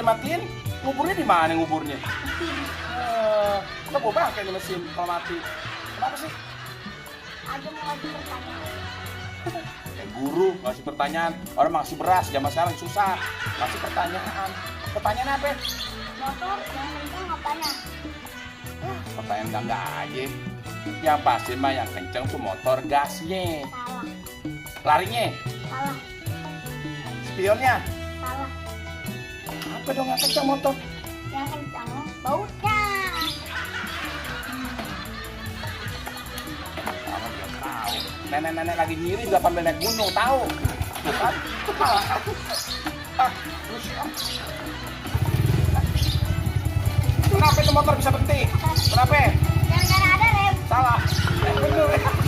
dimatiin, nguburnya di mana nguburnya? Kita bawa bangkai nih mesin kalau mati. Kenapa sih? Ada mau ngasih pertanyaan. Guru ngasih pertanyaan, orang ngasih beras zaman sekarang susah. Ngasih pertanyaan. Pertanyaan apa? Motor yang kenceng apanya? Pertanyaan enggak aja. Yang pasti mah yang kenceng tuh motor gasnya. Salah. Larinya, Salah. spionnya. Salah. Apa dong yang kenceng motor? Yang kencang bautnya. Orang belum tahu. Nenek-nenek lagi ngiri juga sambil naik gunung, tahu? Tuh kan? Kenapa itu motor bisa berhenti? Kenapa? Gara-gara ada rem. Salah. Bener ya.